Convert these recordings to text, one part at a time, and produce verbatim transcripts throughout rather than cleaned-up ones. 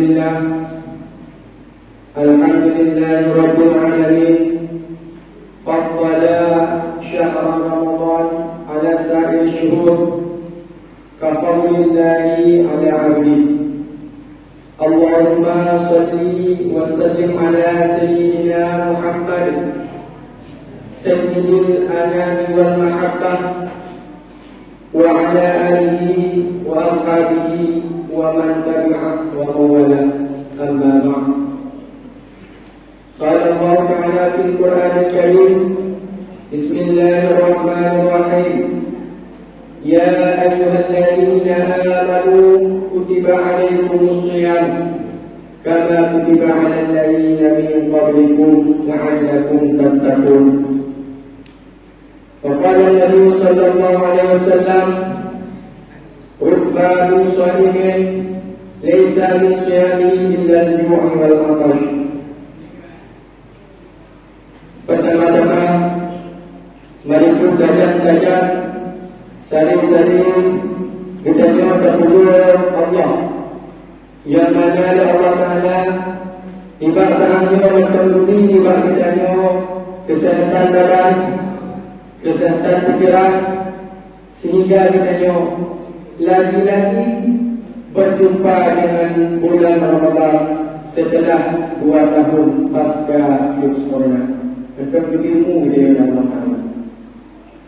Alhamdulillah. Alhamdulillahirabbil alamin. Faddala syahra Ramadan ala sa'ir syuhur. Kafadlillahi ala abdi. Allahumma salli wa sallim ala sayyidina Muhammad, sayyidil anami wal mahabbah, wa ala alihi wa ashabihi wa man tabi'ah wa mawala. Amma ba'd. Qala Allahu ta'ala fil Qur'anil Karim, Bismillahirrahmanirrahim. Ya ayyuhalladzina amanu kutiba alaikumus shiyam kama kutiba alal ladzina min qablikum la'allakum tattaqun. Wa qala Nabi sallallahu alaihi wasallam, "Rubba sha'imin laisa min shiyamihi illa al-ju' wal 'atash." Pertama-tama, mari peusajan-sajan, sari-sari geutanyoe tapujoe Allah. Nyang mana lé Allah Taala, nibak saát nyoe mantong geubri nibak geutanyoe keuseuhatan badan, keuseuhatan pikeran, sehingga geutanyoe lagi-lagi berjumpa dengan bulan Ramadan setelah dua tahun pasca virus corona. Mantong geubri umu geutanyoe lé Allah Taala.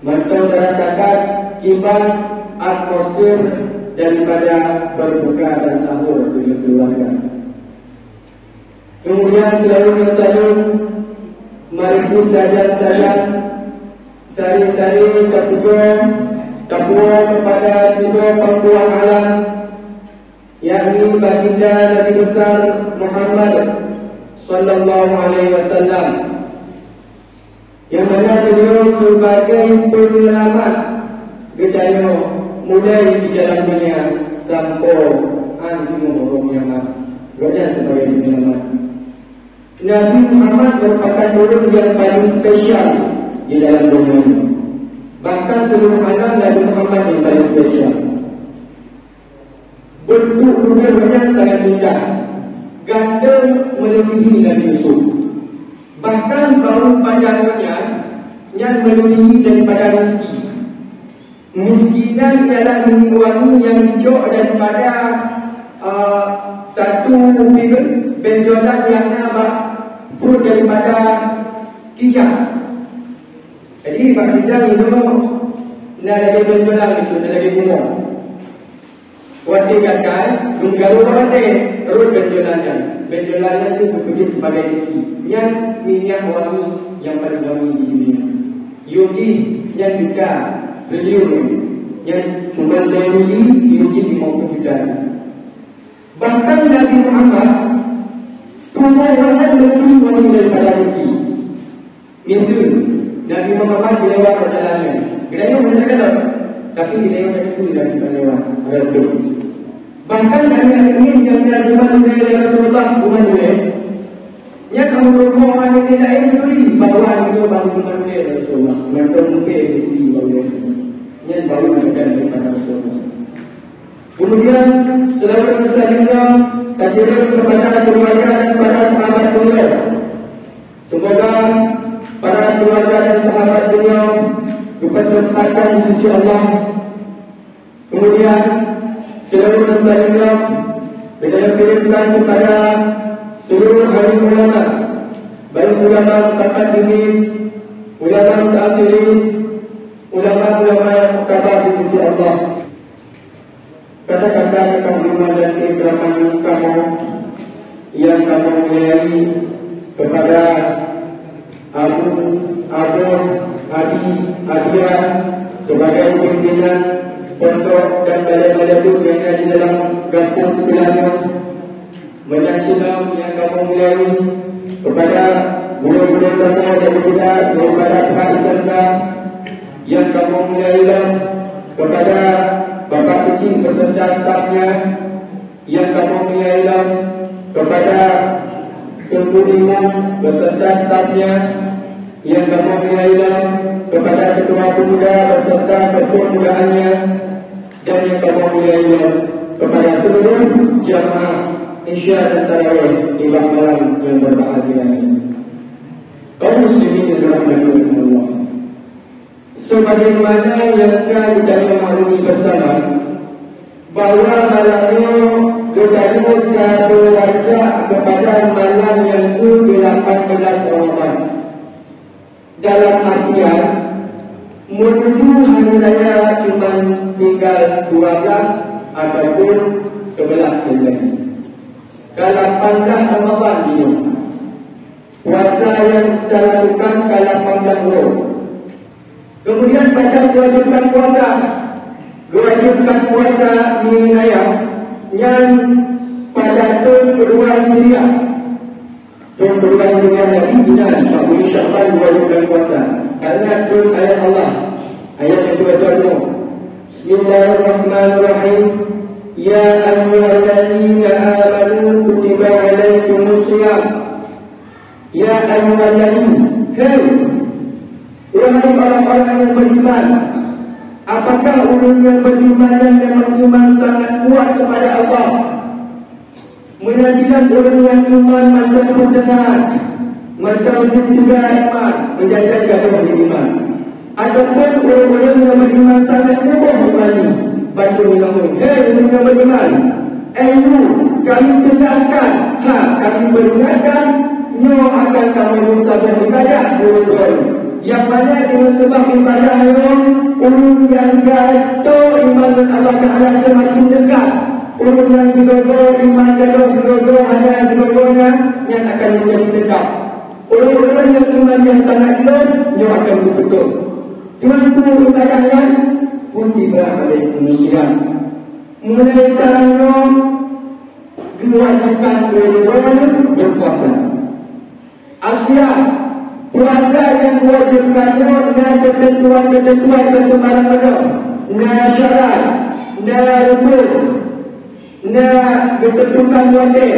Mantong tarasakan kiban atmosfer daripada berbuka dan sahur dengan keluarga. Kemudian, seulaweuet dan salam, mari peusajan-sajan, sari-sari tapujoe, tapujoe kepada sidroe pangkuan alam, yakni Baginda Nabi Besar Muhammad sallallahu alaihi wasallam. Nyang mana beliau sebagai penyelamat geutanyoe mulai di dalam dunia sampoe an singoh uroe kiamat. Gobnyan sebagai penyelamat. Nabi Muhammad merupakan ureuëng yang paling spesial di dalam dunia ini. Bahkan seluruh alam Nabi Muhammad yang paling spesial. Bentuk rupa gobnyan sangat indah, ganteng melebihi Nabi Yusuf. Bahkan bau pandan gobnyan nyan melebihi daripada miski. Miski nyan ialah minyeuk wangi nyang jicok daripada, uh, satu benjolan nyang na bak pruet daripada kijang. Jadi, bak kijang nyoe na lagée benjolan itu, na lagée bungoh. Watée gatai, meunggaro bak watée, rhot benjolan nyan. Benjolan nyan tu geupeujeuet sibagai miski. Nyan minyeuk wangi nyang paleng wangi di dunia. Yudi nyan juta, triliun, nyan cuma lhée yudi, yudi limong ploh juta. Bahkan Nabi Muhammad tuboh nyan leubeh wangi daripada miski. Miseue, Nabi Muhammad geulewat bak jalan nyan. Geutanyoe hana takalon, tapi geutanyoe tateupeue Nabi Muhammad lewat. Bahkan Nabi Muhammad nyang na teuma ulée lé Rasulullah, teuma ulée. Nyan ureuëng rumoh ngon ureuëng laén geuturi bahwa nyoe ban teuma ulée lé Rasulullah. Mantong muphom miski bak ulée. Nyan baru bukan daripada Rasulullah. Kemudian, seulaweuet dan salam nyoe takirim kepada keluarga dan para sahabat beliau. Semoga para keluarga dan sahabat beliau dipertempatkan di sisi Allah. Kemudian, seluruh salam kita kirimkan kepada seluruh alim ulama, baik ulama mutaqaddimin, ulama mutaakhirin, ulama-ulama yang muktabar di sisi Allah. Kata-kata keuhormatan dan keikraman kamoe nyang kamoe muliai kepada Abu, Abon, Abi, Abia sebagai pimpinan pondok dan balai-balai tu nyang na di dalam gampông seubeulaih nyoe. Meunan cit lom nyang kamoe muliai kepada gurée-gurée kamoe daripada, daripada pihak S M K, nyang kamoe muliai lom kepada Bapak Keuchik beserta stafnya, nyang kamoe muliai lom kepada Teungku Imum beserta stafnya, nyang kamoe muliai lom kepada Ketua Pemuda beserta kepemudaannya, dan nyang kamoe muliai lom kepada seluruh jamaah Isya dan Tarawih di malam yang berbahagia ini. Kaum muslimin yang dirahmati Allah, sebagaimana yang ka kita maklumi bersama, bahwa malam nyoe geutanyoe ka beurajak kepada malam yang kedelapan belas Ramadan. Dalam artian, menuju hari raya cuma tinggal dua belas ataupun sebelas hari lagi. Ka lapan belas Ramadan nyoe. Puasa yang kita lakukan ka lapan belas uroe. Kemudian, pada mewajibkan puasa, mewajibkan puasa ngon ayah nyan pada tahun kedua Hijriah. Tahun kedua Hijriah lagi, bila empat puluh Syakban diwajibkan puasa. Karena tahun ayat Allah, ayat yang kedua tu, Bismillahirrahmanirrahim. Ya ayyuhalladzina amanu kutiba alaikumus siyam. Ya ayyuhalladzina, hei, wahai orang-orang yang beriman, apakah ureuëng yang beriman dan memang iman sangat kuat kepada Allah? Meunyoe ureuëng nyang iman mantong peuteungat, mantong teuga iman, meujanjan gadôh iman. Ataupun ureuëng-ureuëng nyang beriman sangat kuboh iman, bantu meunyoe, hei ureuëng nyang beriman, ayu, kami tegaskan, ha, kami peringatkan, nyoe akan kamoe saboh ibadah ureuëng, nyang mana deungon sabab ibadah nyoe, ureuëng nyang gato iman ngon Allah Taala seumaken dekat. Ureuëng nyang sigoe-goe iman gadôh sigoe-goe hana sigoe-goe nyan, nyan akan menjadi tetap. Ureuëng-ureuëng nyang iman nyang sangat jroh, nyoe akan geupeutôh. Teuma peue ibadah nyan? Kutiba alaikumus siyam. Mulai saat nyoe geuwajibkan keu ureuëng berpuasa. As-siyam, puasa nyang geuwajibkan nyoe na keutentuan-keutentuan nyang seubarang-barang, na syarat, na rukun, na geutentukan watée.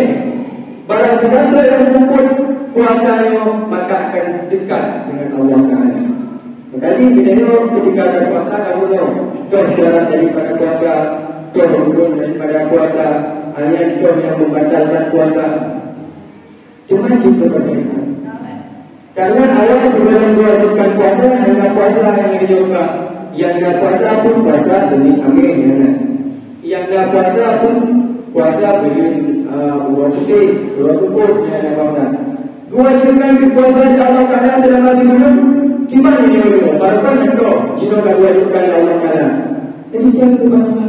Barang siapa yang puput puasa nyoe, maka akan dekat dengan Allah Taala. Jadi, kita nyoe ketika ada puasa, kamu nyoe, toh syarat daripada puasa, toh rukun daripada puasa, hanya toh yang membatalkan puasa. Cuma cinta perbedaan. Karena Allah sebelum mewajibkan puasa, hanya puasa yang dilakukan. Yang dah puasa pun puasa Senin Khamis, ya kan? Yang dah puasa pun puasa beli uh, uang putih, uang subuh, yang dah puasa. Diwajibkan puasa di Allah Taala selama sebelum, gimana ini dulu? Baru kan itu, jika diwajibkan oleh Allah Taala. Jadi, dia tu bangsa.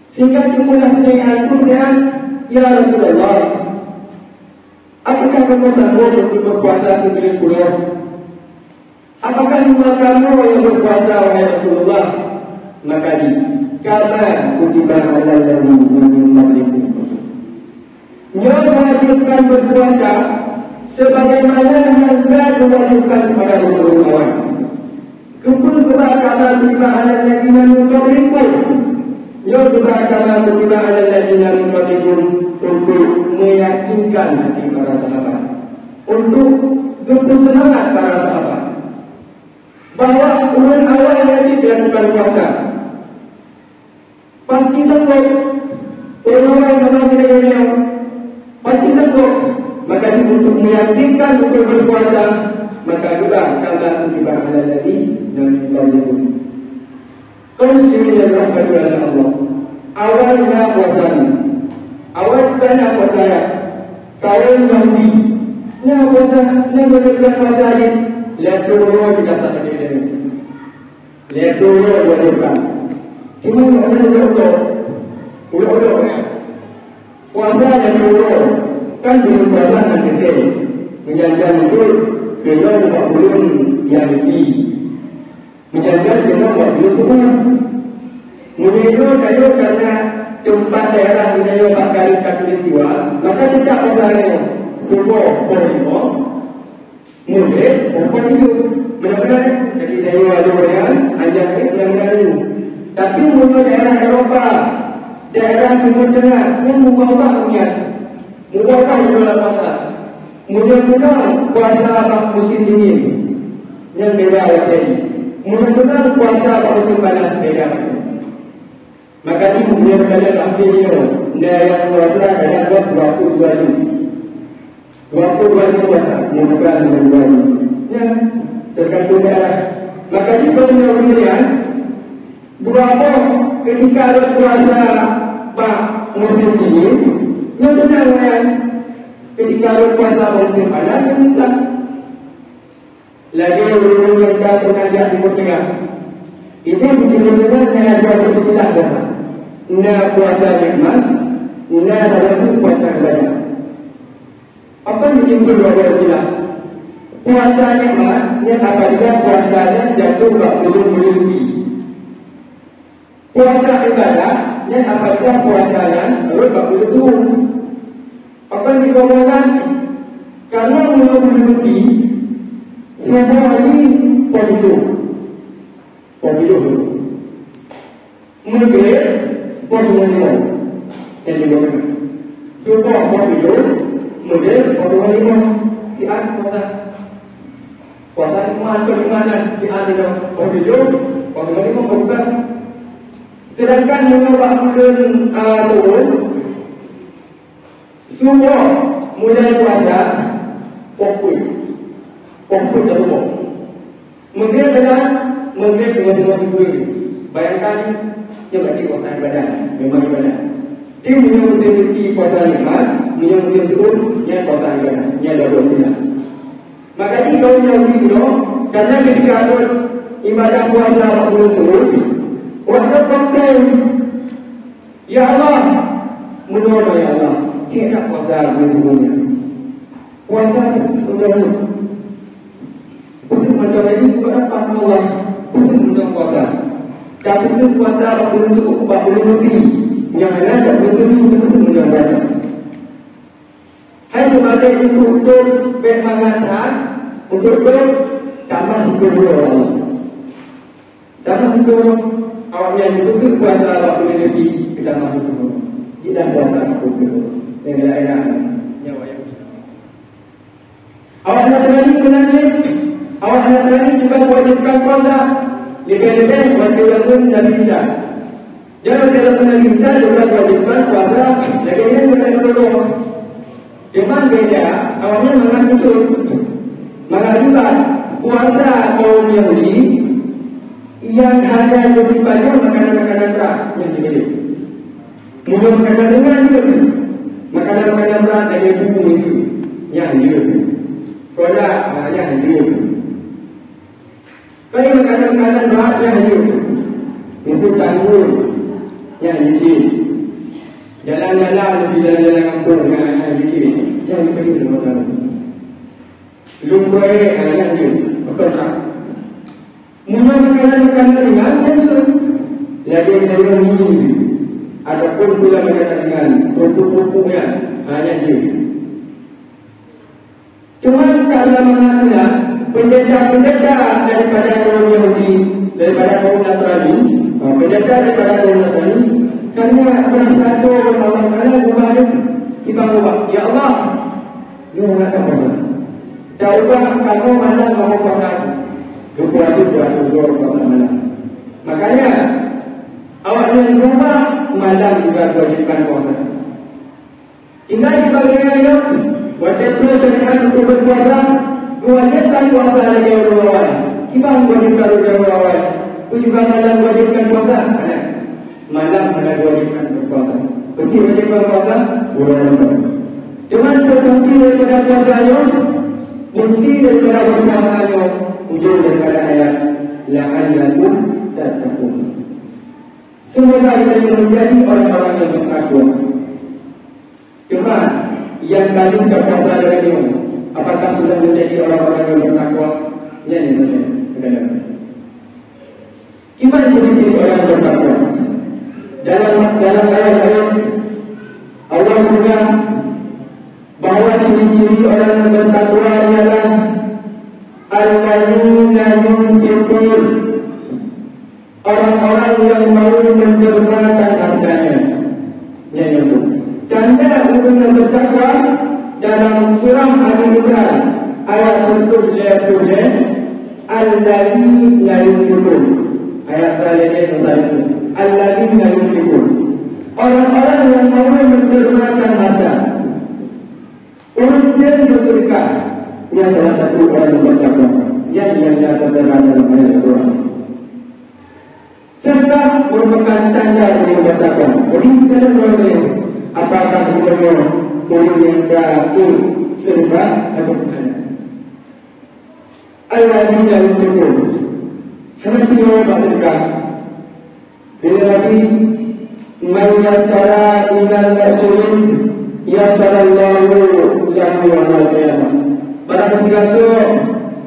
Sehingga timbullah pertanyaan kemudian, "Ya Rasulullah, apakah kamu sanggup untuk berpuasa sembilan puluh? Apakah lima kamu yang berpuasa, wahai Rasulullah?" Maka di, "Kama kutiba alal ladzina min qablikum." Nyoe mewajibkan berpuasa sebagaimana yang ka diwajibkan kepada orang awam. Keupeue geuba kama kutiba alal ladzina min qablikum? Nyoe geuba kama kutiba alal ladzina min qablikum untuk meyakinkan hati para sahabat, untuk geupeusemangat para sahabat bahwa ureuëng awai nyang cit dilakukan puasa. Pasti sanggup. Ulama yang sama kita ini, pasti sanggup. Maka di untuk meyakinkan untuk berpuasa, maka juga kama kutiba alal ladzina min qablikum. Kaum muslimin yang dirahmati oleh Allah, awai na puasa ni. Awai bukan na puasa ya. Kaum Yahudi na puasa, na bulan puasa ni. Lihat dulu kita sampai di sini. Lhèe ploh uroe diwajibkan. Cuma nyoe ulok-ulok, ulok-ulok nyan. Puasa lhèe ploh uroe, kan buleuen puasa nyan teuntèe. Meujan-jan itu keunong bak buleuen Yahudi. Meujan-jan keunong bak buleuen Syawal. Meunyoe tanyoe karena teumpat daerah geutanyoe bak garis khatulistiwa, maka teutap puasa nyoe. Suboh poh limong, Mudrik, bukan itu. Benar-benar, jadi, dari luar Korea, ajar ni benar-benar itu. Tapi, untuk daerah Eropa, daerah Timur Tengah, ni mengubah-ubah dunia. Mengubah-ubah itu dalam puasa. Mungkin benar puasa bak musim dingin. Yang beda ya tadi. Mungkin benar puasa bak musim panas, beda. Maka di kemudian kalian ambil minum. Na nyang puasa kadang dua puluh dua jam. Dua puluh dua jam puasa, muka sembilan belas jam. Ya, tergantung daerah. Maka jika punya dua boh ketika rot puasa bak musim dingin, nyoe seunang kan. Ketika rot puasa bak musim panas, nyoe susah. Lagèe ureueng nyang ka peunaja Timur Tengah. Itu di Timur Tengah na dua istilah dah. Na puasa nikmat, na lagi puasa ibadah. Apa yang ditimbul dua istilah? Puasa nikmat, nyan apabila puasa nyan jatuh bak buleuen-buleuen Rabi. Puasa ibadah, nyan apabila puasa nyan rot bak buleuen Suwon. Apa yang dikatakan? Karena buleuen-buleuen Rabi, subuh hari pukul tujuh. Pukul tujuh. Maghrib, pukul sembilan. Yang dikatakan. Subuh pukul tujuh, maghrib pukul lima. Siat puasa. Puasa iman, keimanan, di hati dah. Oh, jujur, puasa lima bukan. Sedangkan meunyoe bak buleuen, ah, Suwon, suboh mulai puasa, pukul, pukul dah suboh. Maghrib dah, maghrib tengah-tengah subuh. Bayangkan, dia berarti puasa ibadah, memang ibadah. Dia punya musim suci puasa nikmat, punya musim Suwon, dia puasa ibadah, dia dah dua sinan. Maka di kaum Yahudi bunoe, karena ketika rot ibadah puasa bak buleuen Suwon, awak nyan komplain, "Ya Allah, meunoe ya Allah, hana puasa buleuen Suwon nyan. Puasa buleuen Suwon. Peuseuet mantong lagi keu Allah, peuseuet mantong puasa. Tapi peuseuet puasa bak buleuen Suwon, bak buleuen Suwon, nyang hana bak buleuen Suwon, peuseuet mantong puasa." Hai sebagai untuk, untuk bék mangat that, untuk bék tamah hidup dulu. Tamah hidup awaknyan itu puasa waktu Nabi, tamah hidup. Tidak puasa aku dulu. Yang lain-lain. Awak Nasrani menangis. Awak Nasrani juga mewajibkan puasa. Lebih-lebih waktu zaman Nabi Isa. Dalam dalam Nabi Isa juga diwajibkan puasa lagèe nyan bukan Rasulullah. Cuman beda, awaknyan mangat usul. Mangat ibadah, puasa kaum Yahudi yang hanya lebih banyak makanan-makanan berat yang dibeli. Mungkin makanan ringan je. Makanan-makanan berat dari buku itu. Yang dia. Produk, ah, yang dia. Tapi makanan-makanan berat yang hidup. Itu tanggul yang licin. Jalan-jalan di jalan-jalan kampung yang, yang licin. Yang hidup itu lima tahun. Lumbai yang hidup. Betul tak? Mula makanan-makanan ringan yang hidup. Lagi yang minum. Ataupun pula makanan ringan. Kerupuk-kerupuk yang hanya hidup. Cuma karena mengakulah pendeta-pendeta daripada kaum Yahudi, daripada kaum Nasrani, ha, pendeta daripada kaum Nasrani, karena merasa tu Allah Taala ubah dia, tiba ubah, "Ya Allah, dia nak puasa. Dah ubah kamu malam mau puasa. Dua puluh hari, dua puluh dua, dua puluh malam." Makanya, awak yang ubah malam juga kewajiban puasa. Tinggai di bagian nyoe, watèe troh syariat untuk berpuasa, diwajibkan puasa lagèe ureueng awai. Kiban diwajibkan lagèe ureueng awai? Peue juga malam diwajibkan puasa? Hana. Malam hana diwajibkan berpuasa. Beutôi wajib berpuasa? Bulan Ramadan. Cuman fungsi daripada puasa nyoe, fungsi daripada berpuasa nyoe, ujong daripada ayat, "La'allakum tattaqun." Semoga kita menjadi orang-orang yang bertakwa. Cuma, yang tadi berpuasa dari nyoe, apakah sudah menjadi orang-orang yang bertakwa? Nyan yang saya katakan. Kiban ciri-ciri orang bertakwa? Dalam, dalam ayat-ayat, Allah bilang bahwa ciri-ciri orang yang bertakwa ialah alladzina yunfiqun orang-orang yang mau mendermakan hartanya. Nyan nyan tu. Tanda ureueng nyang bertakwa dalam surah Ali Imran ayat seratus lima puluh lima, "Alladzina yunfiqun." Ayat saya lagi yang saya itu. "Alladzina yunfiqun." Orang-orang yang Ureuëng meuneurupakan hareuta, ureuëng nyang beuseudeukah, nyan salah satu ureuëng nyang bertakwa. Nyan nyang na teupeugah dalam ayat Al-Quran. Seudeukah merupakan tanda ureuëng bertakwa. Jadi, kita nak tahu, apakah ureuëng, ureuëng nyang ka seudekah atau bukan? Alladzina yunfiqun. Hana tinggai bak seudeukah. Bila Nabi, "Man yassara ilal mu'sirin, yassarallahu lahu yaumal qiyamah." Barang sigasoe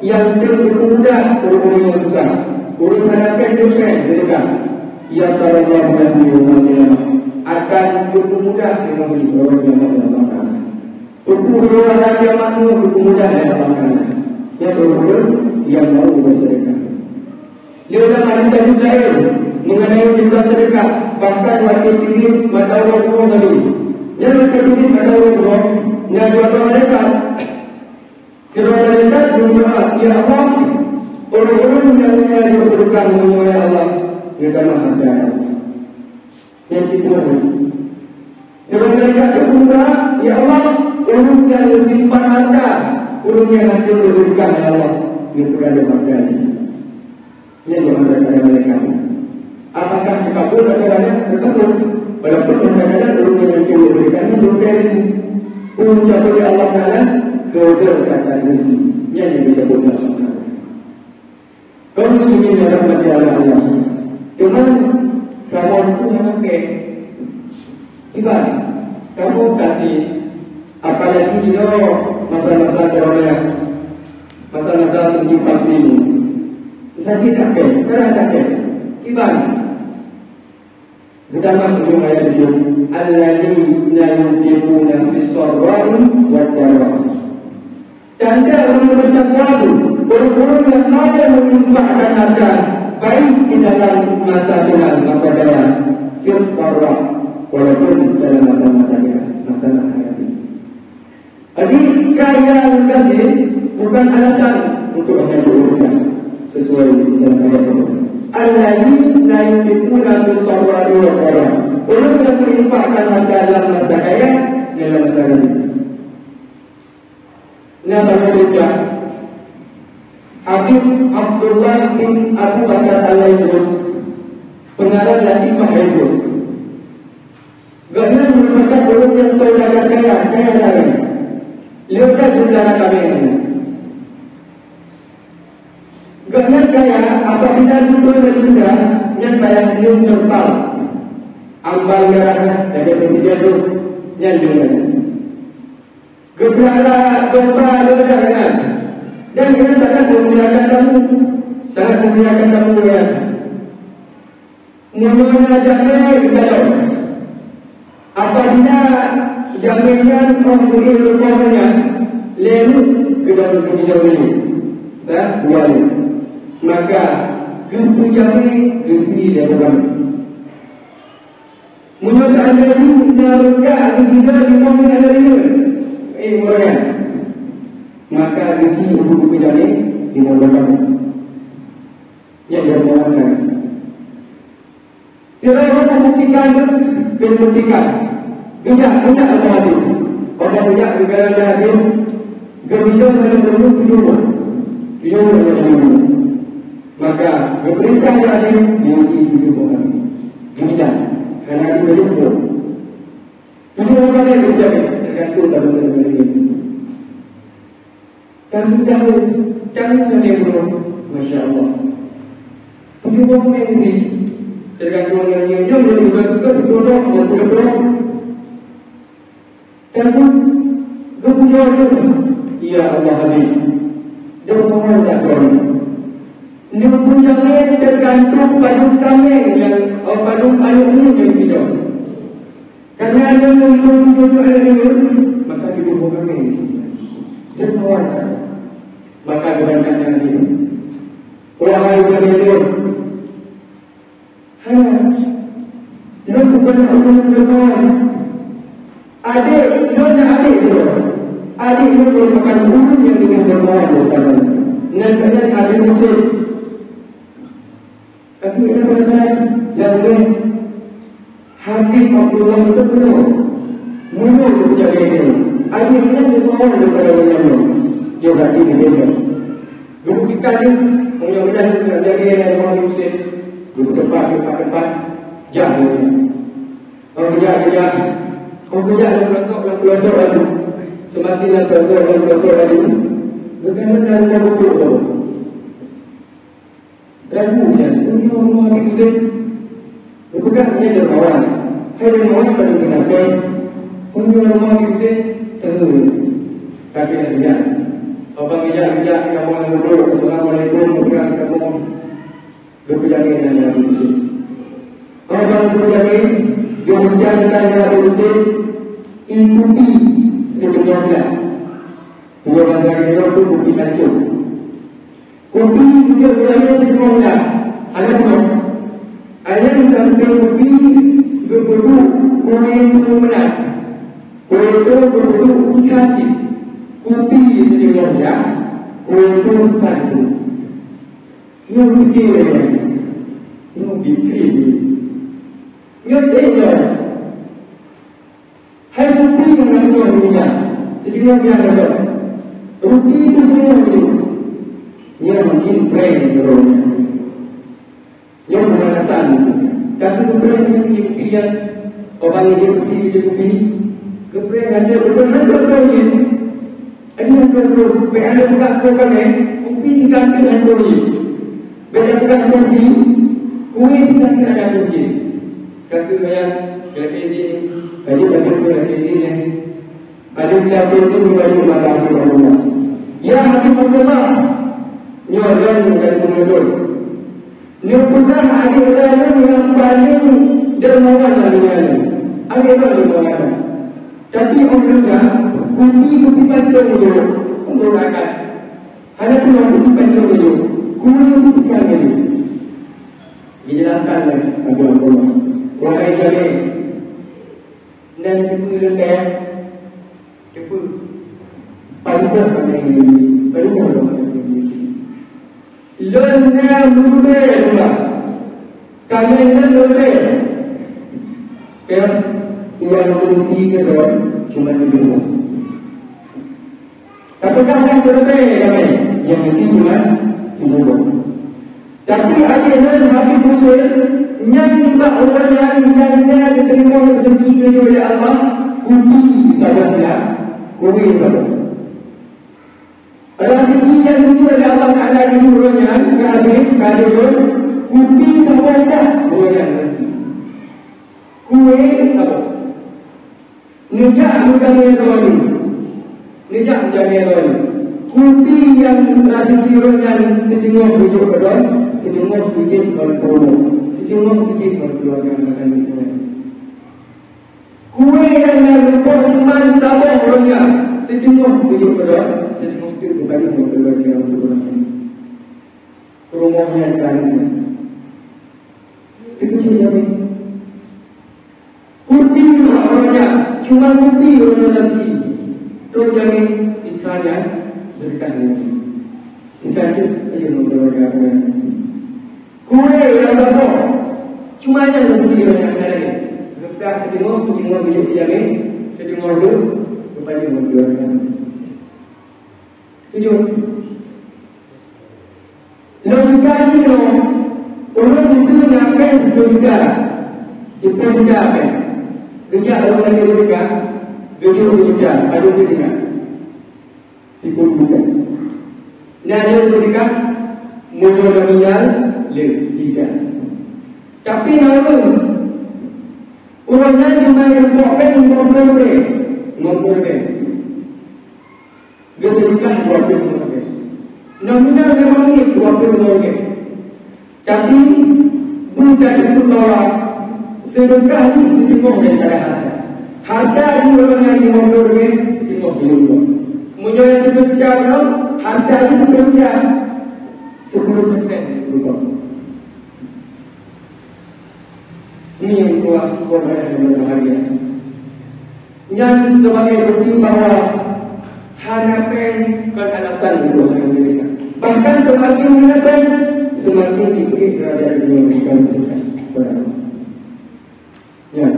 nyang teuk geupeumudah ureuëng-ureuëng nyang susah, ureuëng hana keu dosa seudeukah, yassarallahu lahu yaumal qiyamah, akan geupeumudah lé Nabi ureuëng nyang Allah Taala. Peue-peue uroe hari kiamat nyoe geupeumudah lé Allah Taala. Nyan ureuëng nyang mau beuseudeukah. Lé dalam hadis-hadis laén mengenai juga seudeukah, bahkan watée teubiet mata uroe bunoe tadi. Nyan watée teubiet mata uroe bunoe, na dua droe malaikat. Sidroe malaikat geudoa, "Ya Allah, ureuëng-ureuëng nyang na jeuet seudeukah ngon, ya Allah, geutamah hareuta." Nyang keudua, sidroe malaikat geudoa, "Ya Allah, ureuëng nyang geusimpan hareuta, ureuëng nyang hana jeuet seudeukah, ya Allah, geupeurada hareuta nyan." Nyan doa daripada malaikat. Apakah geukabul atau hana? Geukabul. Walaupun kadang-kadang ureuëng nyang hana jeuet seudeukah nyan belum kaya lagi. Peue geucabut lé Allah Taala, keudroe kata rezeki. Nyan nyang geucabut lé Allah Taala. Kaum muslimin yang dirahmati Allah, teuma kamoe pun hana keu. Kiban, kamoe kasih, apalagi inoe masa-masa corona, masa-masa suntik vaksin. Sakét that keu, peurah that keu. Kiban, Geutamah ujong ayat tujoh, "Alladzina yunfiquna fis sarra'i wad dharra." Tanda ureuëng bertakwa tu, ureuëng-ureuëng nyang mau menginfakkan harta, baik di dalam masa senang, masa kaya, fid dharra, walaupun dalam masa-masa kaya, masa-masa kaya. Jadi, kaya muktasib bukan alasan untuk hana diurutkan sesuai dengan ayat Allah. Alladzina yunfiquna fis sarra'i wad dharra. Ureuëng nyang menginfakkan harta dalam masa kaya, dalam masa kaya. Nah, sama juga Habib Abdullah bin Abu Bakar Al-Laibus, pengarang Latifah Laibus. Gobnyan merupakan ureuëng nyang saudagar kaya, kaya raya. Lheueh that jumlah rakamnya. Gobnyan kaya apabila beutôi baju muda, nyan payah ngieng teurpal. Ambal mirah nyan, lagée presiden tu, nyan ngieng lagée. Geupeulala domba leudah nyan, dan ia sangat memuliakan tamu, sangat memuliakan tamu nyan. Meunyoe na jamé geukalon, apabila jamé nyan óh geuék rumoh nyan, lheueh geudong keu bijéh lé, bah, dua lé, maka geupeujamé geubri lé ureuëng. Meunyoe seandainya na reuka geugiba limong nyan lé, eh, ureuëng nyan, maka geusi untuk geupeujamin limong batang. Nyang geupeugah. Sidroe ureuëng meubuktikan, geubuktikan. Geujak, geujak atau hadis. Pada geujak, geujak hadis. Geubidang dalam ilmu tujuh buah. Tujuh buah dalam ilmu. Maka, geupeurintah lé hadis, diuji tujuh buah hadis. Geubidang. Karena hadis banyak buah. Tujuh buah hadis geujak, tergantung pada ilmu. Tapi tahu, tahu mana yang buruk. Masya Allah. Tujuh boh mengsi. Tergantung dengan nyonya, yang juga suka digodok, yang tidak godok. Tapi, geupujoe tu, ya Allah Habib. Dia mohon tak kau ni. Nyonya tergantung padum tameng yang, oh, padum aneuk ni yang hidup. Karena ada yang menuntut anak dia, maka dia bukan ini. Dia keluarkan. Maka dia kata dia, "Wahai Zainuddin, hana, lu bukan orang berkawan. Adik, lu nak adik dia. Adik lu merupakan orang yang dengan berkawan berkawan. Dengan kalian ada musuh." Tapi ada perasaan yang lain. Habib Abdullah itu penuh. Mulu bekerja dia. Akhirnya dia mau daripada orang lain. Dia berarti dia beda. Guru kita ni, orang mudah dia jadi yang orang Yusuf. Guru tempat, tempat, tempat. Jah dia. Orang kerja, kerja. Orang kerja dalam pelosok, dalam pelosok lagi. Semakin dalam pelosok, dalam pelosok lagi. Bukan benar, bukan betul tu. Ragu nyan, "Meunyoe rumoh Habib Hussein?" Geupeugah nyan dermawan. "Hai dermawan, ka lheueh geunapèe? Meunyoe rumoh Habib Hussein, teuheu." Tapi dah bijak. Abang bijak-bijak di kamoe lam gubuk, "Assalamualaikum," geupeugah di kamoe. Geupeujamé nyan Habib Hussein. Abang geupeujamé, geuhujankan Habib Hussein, ié kupi siteungoh blah. Dua bangsa keudroe tu kupi pancong. Kupi geujok di ayah siteungoh blah. Hana peunoh. Ayah sampoe kupi geupeuduek kue tu meunan. Kue tu geupeuduek tiga cit. Kupi siteungoh blah, kue tu pancong. Nyoe pike lé nyan. Nyoe pike lé. Nyoe teuh nyoe. Hai kupi nyang na tutoe dunia, sidroe nyang na tutoe. Ruti teuh sidroe nyoe. Nyoe mungkin brand droe nyan. Nyoe pemanasan. Tapi brand nyoe pike-pike nyan. Orang nyoe pike-pike kupi. Ke brand ada, bukan ada brand nyoe. Jadi, hantu tu, pih ada buka kue kami, kupi tinggal tu hantu ni. Beda buka kursi, kue tinggal tu ada kursi. Kata saya, kata ini, baju baju tu kata ini ni. Baju kita tu tu baju malam tu Allah. Ya, Habib Abdullah. Nyoe dan dan pengulur. Neupeugah adik ulôn nyang paleng dermawan lam donya nyoe. Adik ulôn dermawan. Tapi óh lheueh nyan, kupi-kupi pancong nyoe, ulôn ragat. Hana keunong kupi pancong nyoe, kupi pancong nyoe. Dijelaskan lé Abu Abdullah. Wahai jalé, nan kupi lôn kaya, Teupeu. Paduka kami ini, paduka kami ini. Lôn na meureulee, Tuhan. Kami na meureulee. Ya, yang fungsi kedua cuma tujuh. Tapi kan meureulee kami, yang itu cuma tujuh. Tapi akhé nyan Habib Hussein nyang nibak ureueng nyan nyang na geuteurimong reuzeki geuyue lé Allah, kupi saboh blah, kupi saboh. Reuzeki nyang geuyue lé Allah Taala keu ureueng nyan, keu Habib, keu Habib, kupi saboh blah ureueng nyan. Kue saboh. Neujak meujamé droe nyoe. Neujak meujamé droe nyoe. Kupi nyang reuzeki droe nyan siteungoh geujok keu droe, siteungoh geujok keu peurumoh, siteungoh geujok keu keuluwarga makanan droe nyan. Kue nyang na geupok cuma saboh droe nyan, siteungoh geujok keu droe, siteungoh teuk geupajoh keu keuluwarga makanan droe nyan. Peurumoh nyan ka nyan. Siteungoh jamé. Kupi uroe nyan, cuma kupi uroe nyan lagi. Troh jamé ikan nyan, sedekah nyan. Ikan tu, ayo, memperoleh. Kue nyang saboh, cuma nyan lagi uroe nyan lagi. Sedekah siteungoh, siteungoh bijéh jamé, siteungoh tu, rupanya memperoleh. Tujoh. Logika jinoe, ureueng itu nyang péng sepuluh juta. Sepuluh juta péng. Geujak ureueng laén logika, tujoh puluh juta, padum pih tinggai. Sepuluh juta. Nah, dia logika, meunyoe nominal, le, tidak. Tapi na ureueng, ureueng nyan cuma geupok péng lima puluh ribèe. Lima puluh ribèe. Geusedekah dua puluh lima ribèe. Nominal memang ngieng dua puluh lima ribèe. Tapi, beuta itu bahwa sedekah jih siteungoh daripada harta. Harta jih ureueng nyang lima puluh ribèe, siteungoh jih lôn. Meunyoe nyang siteungoh jih lôn, harta jih siteungoh jih sepuluh persen lôn. Ini yang keluar, keluar yang berbahagia. Nyan sebagai bukti bahwa hana péng kon alasan untuk hana meunyeusai. Bahkan semakin hana péng, semakin tinggi derajat dunia bukan sedekah kepada Allah. Ya.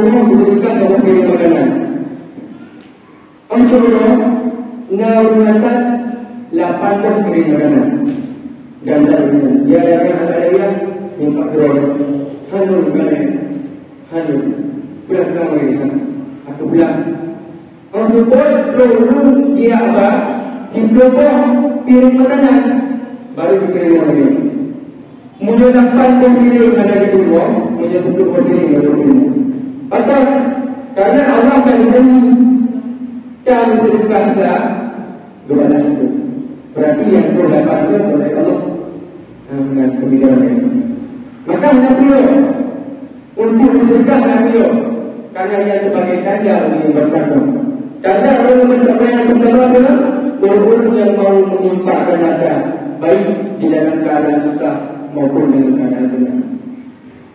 Ureuëng beudeukah bak piring makanan. Óh lheueh nyan, na ureuëng lapan boh piring makanan. Ganda ureuëng nyan. Dia ada yang ada yang nyimpak droe. Hana ureuëng laén. Hana. Pulang ka mari, ha. Aku pulang. Óh lheueh nyan, ureuëng dia ba, siplôh boh piring makanan. Baru dibri ureuëng laén. Meunyoe lapan boh piring hana geupurumoe, meunyoe tujoh boh piring hana geupurumoe. Pakon? Karena Allah ka geujanji, "Kamu sedekah sa, geubalah itu." Berarti nyang boh lapan boh oleh Allah. Nah, dengan pemikiran ini. Maka hana perlu untuk bersedekah hana perlu. Karena ia sebagai tanda orang yang bertakwa. Tanda orang yang bertakwa yang pertama adalah orang-orang yang mau menginfakkan harta, baik di dalam keadaan susah maupun dalam keadaan senang.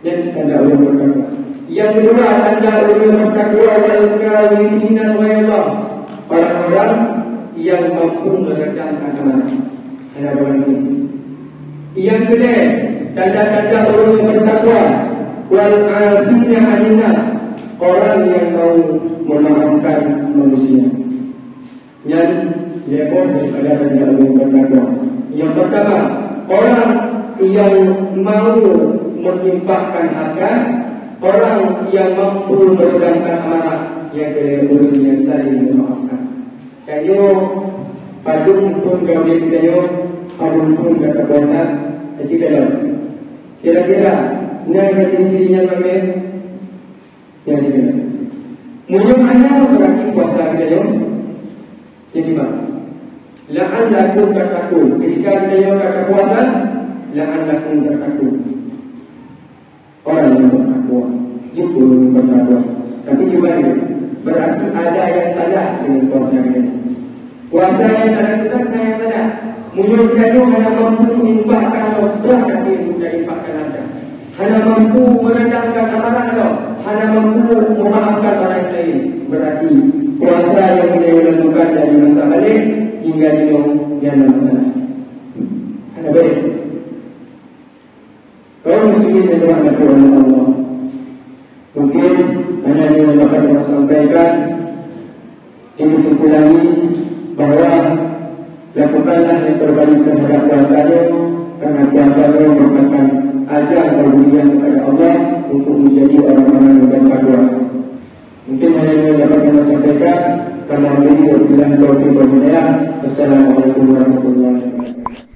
Jadi tanda orang bertakwa. Yang kedua, tanda orang yang bertakwa, wal kazimin al ghaidha, orang-orang yang mampu meredamkan amarah. Hana berani. Nyang keulhèe, tanda-tanda ureueng nyang meutakwa, wal 'afina 'anin nas, orang yang mau memaafkan manusia. Nyan lhèe boh daripada tanda ureueng meutakwa. Nyang pertama, orang yang mau menginfakkan harta, orang yang mampu meredamkan amarah, nyang keulhèe ureueng nyang saling memaafkan. Tanyoe padum phon gadoh tanyoe, padum phon gata puasa, aci kalon. Kira-kira na nyang ciri-ciri nyang ramè? Nyang ciri. Meunyoe hana, berarti puasa geutanyoe jadi batal. La'allakum tattaqun. Ketika geutanyoe ka puasa, la'allakum tattaqun. Orang yang bertakwa, jeuet ureueng yang bertakwa. Tapi gimana? Berarti ada yang salah dengan puasa ini. Puasa yang salah itu kan ada yang salah. Meunyoe tanyoe hana mampu infakkan harta, tapi bukan infakkan harta. Hana mampu meredamkan amarah, hana mampu memaafkan orang lain. Berarti puasa yang kita lakukan dari masa balik hingga kini, dia ada masalah. Hana baik. Kaum muslimin yang dirahmati oleh Allah, mungkin hanya ini yang dapat saya sampaikan. Ini kesimpulan ini, bahwa lakukanlah yang terbaik terhadap puasa nyoe, karena puasa nyoe merupakan ajang perbudian kepada Allah untuk menjadi orang-orang yang bertakwa. Mungkin hanya ini yang dapat saya sampaikan. Kami akhiri, wabillahi taufiq wal hidayah. Assalamualaikum warahmatullahi wabarakatuh.